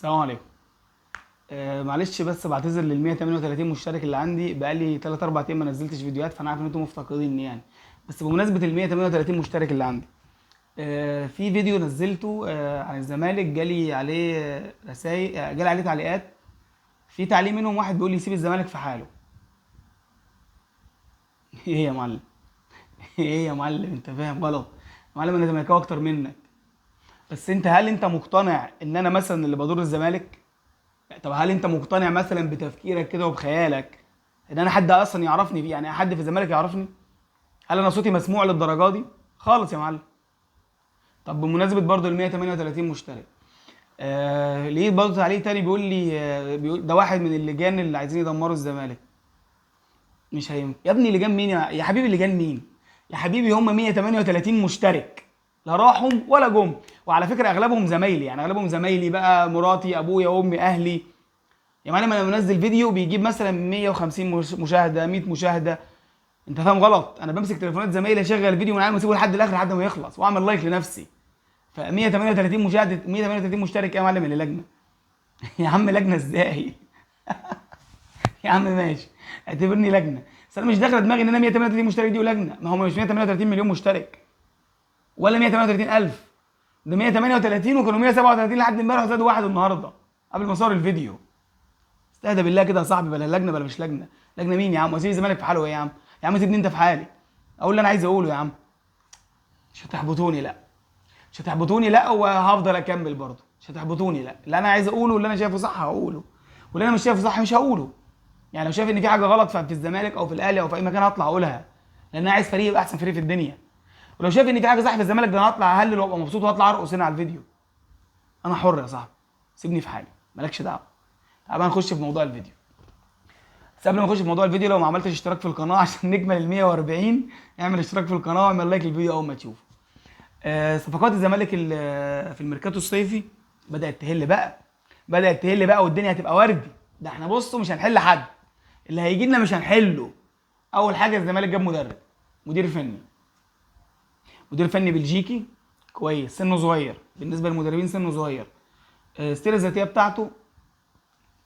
السلام عليكم. معلش بس بعتذر لل 138 مشترك اللي عندي، بقالي 3 4 ايام ما نزلتش فيديوهات، فانا عارف ان انتم مفتقديني يعني. بس بمناسبة ال 138 مشترك اللي عندي، في فيديو نزلته عن الزمالك، جالي عليه رسائل، جالي عليه تعليقات. في تعليق منهم واحد بيقول لي سيب الزمالك في حاله. ايه يا معلم؟ ايه يا معلم، انت فاهم غلط يا معلم، انا زملكاوي اكتر منك. بس انت هل انت مقتنع ان انا مثلا اللي بدور الزمالك؟ طب هل انت مقتنع مثلا بتفكيرك كده وبخيالك ان انا حد اصلا يعرفني فيه؟ يعني حد في الزمالك يعرفني؟ هل انا صوتي مسموع للدرجة دي؟ خالص يا معلم. طب بمناسبة برضو ال 138 مشترك، لقيت برضو تعليق تاني بيقول لي، بيقول ده واحد من اللجان اللي عايزين يدمروا الزمالك. مش هينفع يا ابني. لجان مين يا حبيبي؟ لجان مين يا حبيبي؟ هم 138 مشترك، لا راحوا ولا جم. وعلى فكرة اغلبهم زمايلي، يعني اغلبهم زمايلي بقى، مراتي، ابويا، امي، اهلي. يا معلم انا بنزل فيديو بيجيب مثلا 150 مشاهده، 100 مشاهده. انت فاهم غلط. انا بمسك تليفونات زمايلي، اشغل الفيديو من عندي واسيبه لحد الاخر لحد ما يخلص، واعمل لايك لنفسي. ف 138 مشاهده، 138 مشترك يا معلم اللي لجنة. يا عم لجنة ازاي؟ يا عم ماشي، اعتبرني لجنة، بس انا مش داخله دماغي ان انا 138 مشترك دي ولجنه. ما هو مش 138 مليون مشترك ولا 138 الف، ده 138 وكانوا 137 لحد امبارح وزادوا واحد النهارده قبل ما اصور الفيديو. استهدى بالله كده يا صاحبي، بلا لجنة بلا مش لجنة. لجنة مين يا عم؟ وسيب الزمالك في حاله ايه يا عم؟ يا عم سيبني انت في حالي، اقول اللي انا عايز اقوله يا عم. مش هتحبطوني، لا مش هتحبطوني، لا، وهفضل اكمل برضه. مش هتحبطوني، لا، اللي انا عايز اقوله واللي انا شايفه صح هقوله، واللي انا مش شايفه صح مش هقوله. يعني لو شايف ان في حاجة غلط في الزمالك او في الاهلي او في اي مكان هطلع اقولها، لان انا عايز فريق يبقى احسن فريق في الدنيا. ولو شايف ان في حاجة صح في الزمالك ده انا هطلع اهلل وابقى مبسوط وهطلع ارقص هنا على الفيديو. انا حر يا صاحبي، سيبني في حالي، مالكش دعوه. تعال بقى نخش في موضوع الفيديو. بس قبل ما نخش في موضوع الفيديو، لو ما عملتش اشتراك في القناة عشان نكمل ال 140، اعمل اشتراك في القناة واعمل لايك للفيديو اول ما تشوفه. صفقات الزمالك في الميركاتو الصيفي بدات تهل بقى، بدات تهل بقى، والدنيا هتبقى وردي. ده احنا بصوا مش هنحل حد، اللي هيجي لنا مش هنحله. اول حاجة الزمالك جاب مدرب، مدير فني، مدير فني بلجيكي كويس، سنة صغير بالنسبة للمدربين، سنة صغير. السيرة الذاتية بتاعته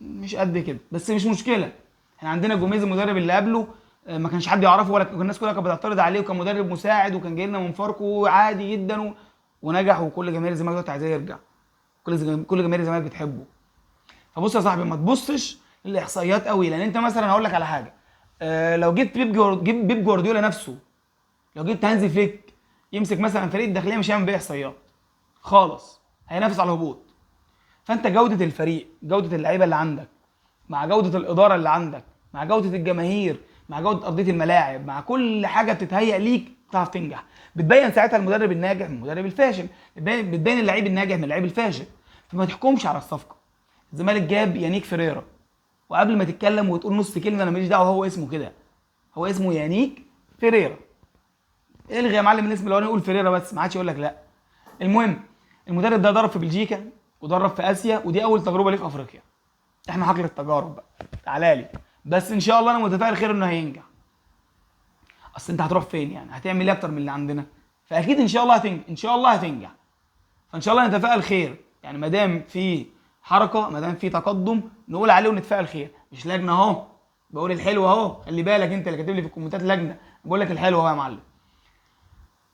مش قد كده، بس مش مشكلة. احنا عندنا جوميز المدرب اللي قبله، ما كانش حد يعرفه ولا الناس كلها كانت بتعترض عليه، وكان مدرب مساعد وكان جاي لنا من فاركو عادي جدا ونجح، وكل جماهير الزمالك دلوقتي عايزاه يرجع، كل جماهير الزمالك بتحبه. فبص يا صاحبي، ما تبصش للاحصائيات قوي، لان انت مثلا هقول لك على حاجة، لو جبت بيب جوارديولا نفسه، لو جبت هانزي فليك يمسك مثلا فريق الداخلية مش هيعمل بيه احصائيات خالص، هينافس على الهبوط. فانت جوده الفريق، جوده اللعيبة اللي عندك، مع جوده الادارة اللي عندك، مع جوده الجماهير، مع جوده ارضية الملاعب، مع كل حاجة بتتهيأ ليك تعرف تنجح. بتبين ساعتها المدرب الناجح من المدرب الفاشل، بتبين اللعيب الناجح من اللعيب الفاشل. فما تحكمش على الصفقة. الزمالك جاب يانيك فيريرا، وقبل ما تتكلم وتقول نص كلمة انا ماليش دعوه، هو اسمه كده، هو اسمه يانيك فيريرا. الغي يا معلم الاسم الاولاني، قول فيريرا بس، ما عادش يقول لك لا. المهم المدرب ده درب في بلجيكا ودرب في اسيا، ودي اول تجربه ليه في افريقيا. احنا حقل التجارب بقى، تعالى لي بس ان شاء الله انا متفائل خير انه هينجح. اصل انت هتروح فين يعني؟ هتعمل ايه اكتر من اللي عندنا؟ فاكيد ان شاء الله هتنجح، ان شاء الله هتنجح. فان شاء الله نتفائل خير، يعني ما دام في حركة، ما دام في تقدم، نقول عليه ونتفائل خير. مش لجنة اهو، بقول الحلو اهو، خلي بالك انت اللي كاتب لي في الكومنتات لجنة، بقول لك الحلو اهو يا معلم.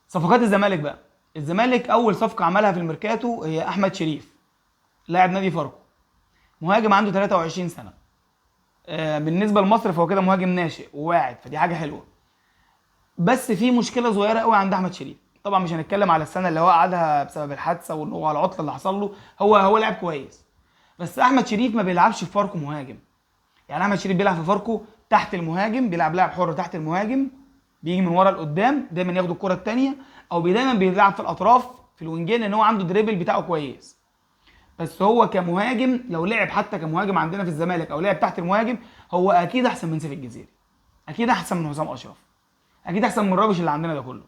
صفقات الزمالك بقى، الزمالك اول صفقة عملها في الميركاتو هي احمد شريف، لاعب نادي فاركو، مهاجم عنده 23 سنة. بالنسبة لمصر فهو كده مهاجم ناشئ وواعد، فدي حاجة حلوة. بس في مشكلة صغيرة قوي عند احمد شريف. طبعا مش هنتكلم على السنة اللي هو قعدها بسبب الحادثة وان هو على العطلة اللي حصل له، هو لاعب كويس، بس احمد شريف ما بيلعبش في فاركو مهاجم. يعني احمد شريف بيلعب في فاركو تحت المهاجم، بيلعب لاعب حر تحت المهاجم، بيجي من ورا لقدام، دايما ياخد الكره الثانية، او دايما بيلعب في الاطراف في الوينجين، لان هو عنده dribble بتاعه كويس. بس هو كمهاجم لو لعب حتى كمهاجم عندنا في الزمالك او لعب تحت المهاجم، هو اكيد احسن من سيف الجزيري، اكيد احسن من حسام اشرف، اكيد احسن من الرابش اللي عندنا ده كله.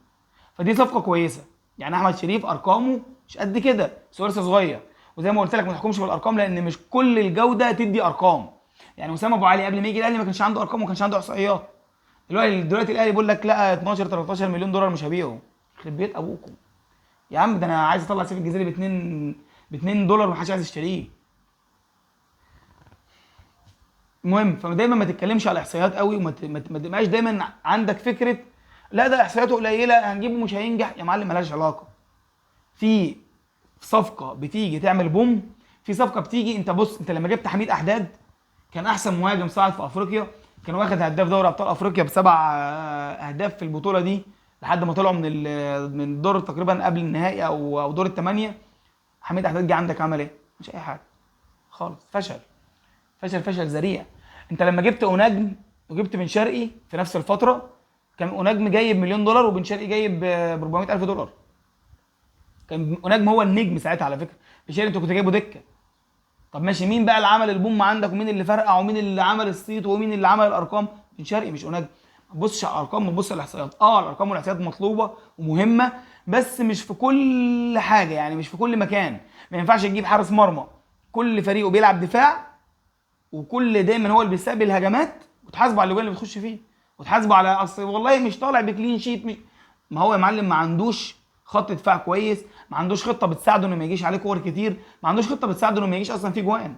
فدي صفقة كويسة. يعني احمد شريف ارقامه مش قد كده، بس هو لسه صغير، وزي ما قلت لك ما تحكمش بالارقام، لان مش كل الجودة تدي ارقام. يعني وسام ابو علي قبل ما يجي الاهلي ما كانش عنده ارقام وما كانش عنده احصائيات. دلوقتي الاهلي بيقول لك لا 12 13 مليون دولار مش هبيعه. يخرب بيت ابوكم يا عم، ده انا عايز اطلع سيف الجزيري ب 2 دولار ومحدش عايز يشتريه. المهم فدايما ما تتكلمش على الاحصائيات قوي، وما تبقاش دايما عندك فكرة لا ده احصائياته قليله هنجيبه مش هينجح. يا معلم مالهاش علاقة. في صفقة بتيجي تعمل boom، في صفقة بتيجي انت بص، انت لما جبت حميد احداد كان احسن مهاجم صاعد في افريقيا، كان واخد هداف دوري ابطال افريقيا ب7 اهداف في البطولة دي لحد ما طلعوا من الدور تقريبا قبل النهائي او دور الثمانية. حميد احداد جه عندك عمل ايه؟ مش اي حاجة خالص، فشل فشل فشل ذريع. انت لما جبت اوناجم وجبت بن شرقي في نفس الفترة، كان اوناجم جايب $1,000,000 وبن شرقي جايب ب $400,000. كان اوناجم هو النجم ساعتها على فكرة، بن شرقي انت كنت جايبه دكه. طب ماشي، مين بقى اللي عمل ال boom عندك، ومين اللي فرقع، ومين اللي عمل الصيت، ومين اللي عمل الارقام؟ بن شرقي مش اوناجم. ما تبصش على الارقام، ما تبصش على الاحصائيات. الارقام والاحصائيات مطلوبه ومهمة، بس مش في كل حاجة، يعني مش في كل مكان. ما ينفعش تجيب حارس مرمى كل فريقه بيلعب دفاع، وكل دايما هو اللي بيستقبل الهجمات، وتحاسبه على الاجوان اللي بتخش فيه، وتحاسبه على اصل والله مش طالع ب clean sheet. مش... ما هو يا معلم ما عندوش خط دفاع كويس، ما عندوش خطه بتساعده انه ما يجيش عليه كور كتير، ما عندوش خطه بتساعده انه ما يجيش اصلا فيه جوان.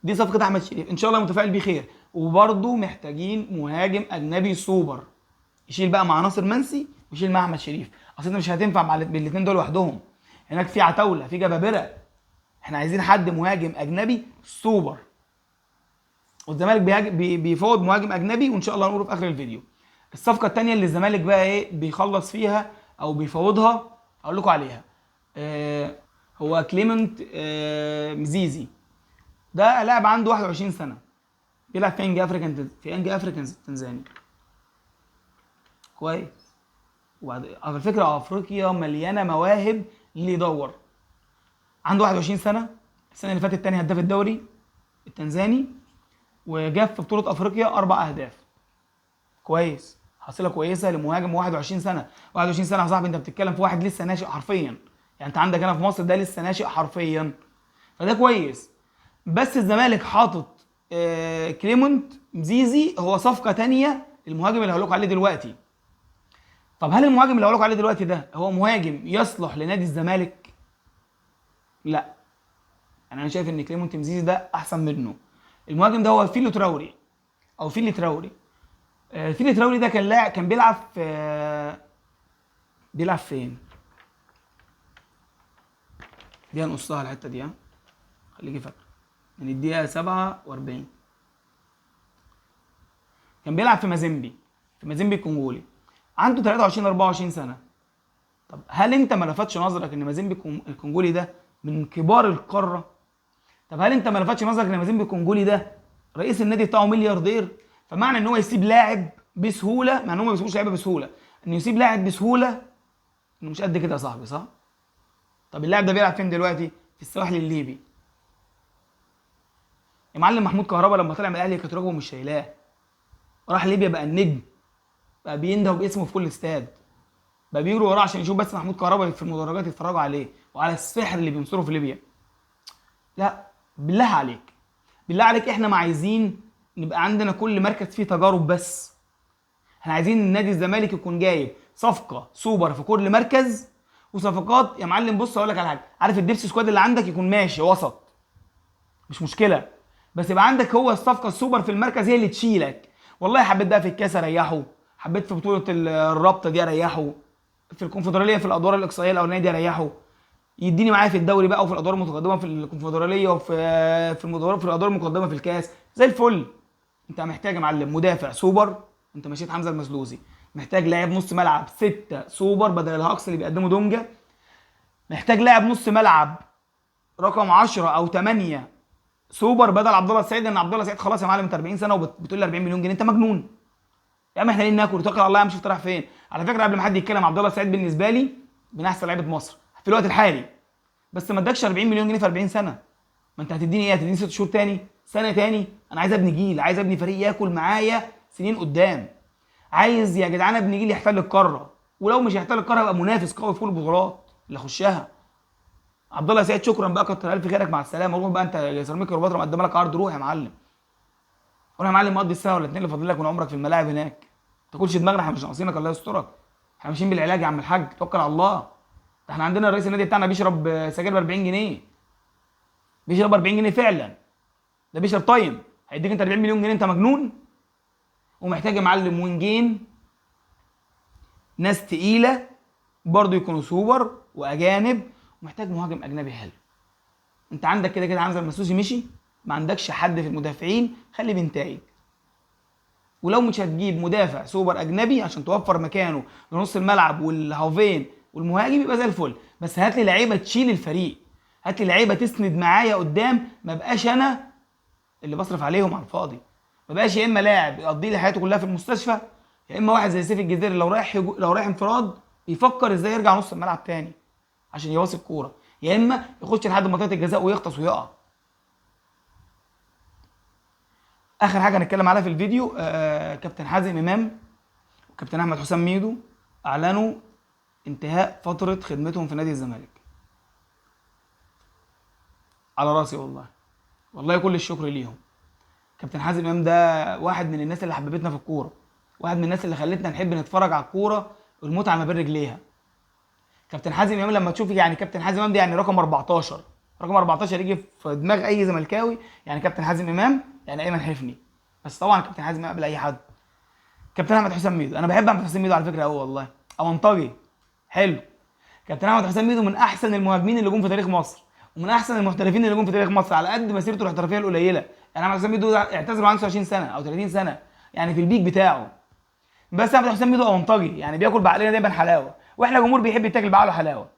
دي صفقة احمد شريف، ان شاء الله متفائل بيه خير. وبرده محتاجين مهاجم اجنبي سوبر يشيل بقى مع ناصر منسي ويشيل مع احمد شريف، اصل انت مش هتنفع مع بالاثنين دول لوحدهم. هناك في عتاوله، في جبابره، احنا عايزين حد مهاجم اجنبي سوبر. والزمالك بيفاوض مهاجم اجنبي، وان شاء الله نقوله في اخر الفيديو. الصفقة الثانية اللي الزمالك بقى ايه بيخلص فيها او بيفاوضها اقول لكم عليها، هو كليمنت مزيزي. ده لاعب عنده 21 سنة، بيلعب في يانج افريكان، في يانج افريكانز التنزاني. كويس. وبعد على فكرة افريقيا مليانة مواهب اللي يدور. عنده 21 سنة، السنة اللي فاتت تاني هداف الدوري التنزاني، وجاب في بطوله افريقيا 4 اهداف. كويس، حصيله كويسة لمهاجم 21 سنة. 21 سنة يا صاحبي، انت بتتكلم في واحد لسه ناشئ حرفيا، يعني انت عندك هنا في مصر ده لسه ناشئ حرفيا، فده كويس. بس الزمالك حاطط كليمونت مزيزي هو صفقة تانية المهاجم اللي هقول لكم عليه دلوقتي. طب هل المهاجم اللي هقول لكم عليه دلوقتي ده هو مهاجم يصلح لنادي الزمالك؟ لا، انا شايف ان كليمونت مزيزي ده احسن منه. المهاجم ده هو فيلو تراوري او فيلي تراوري. فيلي تراوري ده كان لاعب، كان بيلعب في، بيلعب فين؟ دي هنقصها الحتة دي، ها خليكي فاكره، من الدقيقة 47. كان بيلعب في مازيمبي، في مازيمبي الكونغولي. عنده 23 24 سنة. طب هل انت ما لفتش نظرك ان مازيمبي الكونغولي ده من كبار القارة؟ طب هل انت ما لفتش نظرك ان مازيمبي الكونغولي ده رئيس النادي بتاعه ملياردير؟ فمعنى ان هو يسيب لاعب بسهولة، مع ان هو ما بيسيبوش لعيبة بسهولة، انه يسيب لاعب بسهولة انه مش قد كده يا صاحبي، صح؟ طب اللاعب ده بيلعب فين دلوقتي؟ في السواحل الليبي. يا معلم محمود كهربا لما طلع من الاهلي كانت رجله مش شايلاه، راح ليبيا بقى النجم، بقى بيندهوا باسمه في كل استاد، بقى بيجروا وراه عشان يشوف بس محمود كهربا في المدرجات يتفرجوا عليه وعلى السحر اللي بينصره في ليبيا. لا بالله عليك، بالله عليك، احنا ما عايزين نبقى عندنا كل مركز فيه تجارب بس. احنا عايزين النادي الزمالك يكون جايب صفقة سوبر في كل مركز وصفقات. يا معلم بص اقول لك على حاجة، عارف ال depth squad اللي عندك يكون ماشي وسط مش مشكلة، بس يبقى عندك هو الصفقة السوبر في المركز هي اللي تشيلك. والله حبيت بقى في الكاس اريحة، حبيت في بطوله الرابطة دي اريحة، في الكونفدراليه في الادوار الاقصائية الاولانية دي اريحة، يديني معايا في الدوري بقى وفي الادوار المتقدمة في الكونفدراليه وفي في الادوار المقدمة في الكاس زي الفل. انت محتاج يا معلم مدافع سوبر، انت مشيت حمزة المسلوسي، محتاج لاعب نص ملعب 6 سوبر بدل الهاكس اللي بيقدمه دونجا، محتاج لاعب نص ملعب رقم 10 او 8 سوبر بدل عبد الله السعيد، لان عبد الله السعيد خلاص يا معلم انت 40 سنة وبتقول لي 40 مليون جنيه، انت مجنون يا عم. احنا ليه ناكل؟ توكل على الله يا عم، شوف رايح فين. على فكرة قبل ما حد يتكلم، عبد الله السعيد بالنسبة لي من احسن لعيبة مصر في الوقت الحالي، بس ما ادكش 40 مليون جنيه في 40 سنة. ما انت هتديني ايه؟ هتديني 6 شهور تاني، سنة تاني؟ انا عايز ابني جيل، عايز ابني فريق ياكل معايا سنين قدام. عايز يا جدعان ابني جيل يحتل القارة، ولو مش هيحتل القارة يبقى منافس قوي في كل البطولات اللي اخشها. عبد الله سعيد شكرا بقى، كتر الف خيرك، مع السلامة. روح بقى انت يا سيراميكا كليوباترا مقدمه لك عرض، روح يا معلم، روح يا معلم قضي السنة ولا اتنين اللي فاضل لك من عمرك في الملاعب هناك. ما تاكلش دماغنا، احنا مش ناقصينك، الله يسترك، احنا ماشيين بالعلاج يا عم الحاج، توكل على الله. ده احنا عندنا رئيس النادي بتاعنا بيشرب سجاير ب 40 جنيه، بيشرب 40 جنيه فعلا، ده بيشرب تايم. هيديك انت 40 مليون جنيه؟ انت مجنون؟ ومحتاج يا معلم وينجين، ناس تقيلة برضو يكونوا سوبر واجانب، ومحتاج مهاجم اجنبي حلو. انت عندك كده كده حمزة المسلوسي مشي، ما عندكش حد في المدافعين، خلي بنتايج. ولو مش هتجيب مدافع سوبر اجنبي عشان توفر مكانه لنص الملعب والهافين والمهاجم يبقى زي الفل، بس هات لي لعيبة تشيل الفريق، هات لي لعيبة تسند معايا قدام، ما بقاش انا اللي بصرف عليهم على الفاضي، ما بقاش يا اما لاعب يقضي لي حياته كلها في المستشفى، يا اما واحد زي سيف الجزيري لو رايح انفراد يفكر ازاي يرجع نص الملعب تاني عشان يواصل الكورة، يا اما يخش لحد منطقة الجزاء ويغطس ويقع. اخر حاجة هنتكلم عليها في الفيديو، كابتن حازم امام وكابتن احمد حسام ميدو اعلنوا انتهاء فترة خدمتهم في نادي الزمالك. على راسي والله، والله كل الشكر ليهم. كابتن حازم امام ده واحد من الناس اللي حببتنا في الكورة، واحد من الناس اللي خلتنا نحب نتفرج على الكورة والمتعة ما بين رجليها. كابتن حازم امام لما تشوف يعني كابتن حازم امام ده يعني رقم 14، رقم 14 يجي في دماغ اي زملكاوي، يعني كابتن حازم امام يعني ايمن حفني، بس طبعا كابتن حازم امام قبل اي حد. كابتن احمد حسام ميدو، انا بحب احمد حسام ميدو على فكرة قوي والله، اونطجي حلو. كابتن احمد حسام ميدو من احسن المهاجمين اللي جم في تاريخ مصر، ومن احسن المحترفين اللي جم في تاريخ مصر، على قد مسيرته الاحترافية القليلة. يعني احمد حسام ميدو اعتزل وعنده 29 سنة او 30 سنة، يعني في ال peak بتاعه. بس احمد حسام ميدو اونطجي، يعني بياكل بعقلنا دايما حلاوة، واحنا جمهور بيحب يتاكل بعقله حلاوة.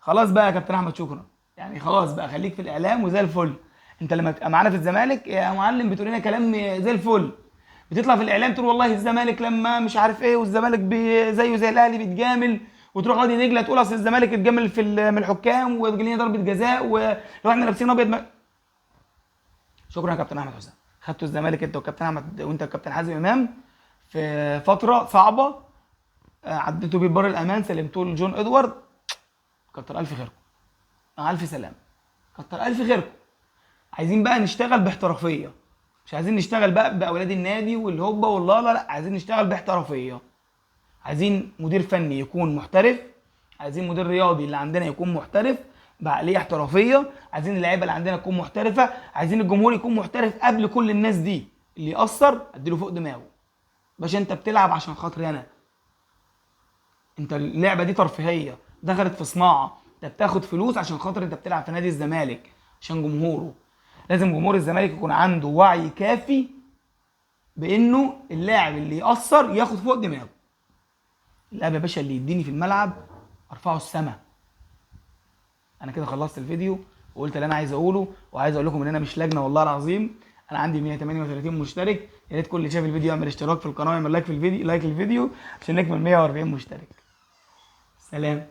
خلاص بقى يا كابتن احمد شكرا، يعني خلاص بقى خليك في الاعلام وزي الفل. انت لما تبقى معانا في الزمالك يا معلم بتقول لنا كلام زي الفل، بتطلع في الاعلام تقول والله الزمالك لما مش عارف ايه، والزمالك زيه زي الاهلي بيتجامل، وتروح وادي دجله تقول اصل الزمالك اتجامل في من الحكام وتجي لنا ضربه جزاء ولو احنا لابسين ابيض ما... شكرا يا كابتن احمد حسام، خدتوا الزمالك انت والكابتن احمد وانت والكابتن حازم امام في فترة صعبة، عديتوا بيه بر الامان، سلمتوه لجون ادوارد. كتر الف خيركم، مع الف سلامه، كتر الف خيركم. عايزين بقى نشتغل باحترافيه، مش عايزين نشتغل بقى باولاد النادي والهوبا واللالا، لا عايزين نشتغل باحترافيه. عايزين مدير فني يكون محترف، عايزين مدير رياضي اللي عندنا يكون محترف بعقلية احترافية، عايزين اللعيبة اللي عندنا تكون محترفه، عايزين الجمهور يكون محترف قبل كل الناس دي. اللي يقصر اديله فوق دماغه. باشا انت بتلعب عشان خاطري انا، انت اللعبة دي ترفيهية دخلت في صناعة، انت بتاخد فلوس عشان خاطر انت بتلعب في نادي الزمالك عشان جمهوره. لازم جمهور الزمالك يكون عنده وعي كافي بانه اللاعب اللي يقصر ياخد فوق دماغه. اللاعب يا باشا اللي يديني في الملعب ارفعه السما. انا كده خلصت الفيديو وقلت اللي انا عايز اقوله، وعايز اقول لكم ان انا مش لجنة والله العظيم. انا عندي 138 مشترك، يا ريت كل اللي شاف الفيديو يعمل اشتراك في القناة ويعمل like في الفيديو، like للفيديو عشان نكمل 140 مشترك. سلام.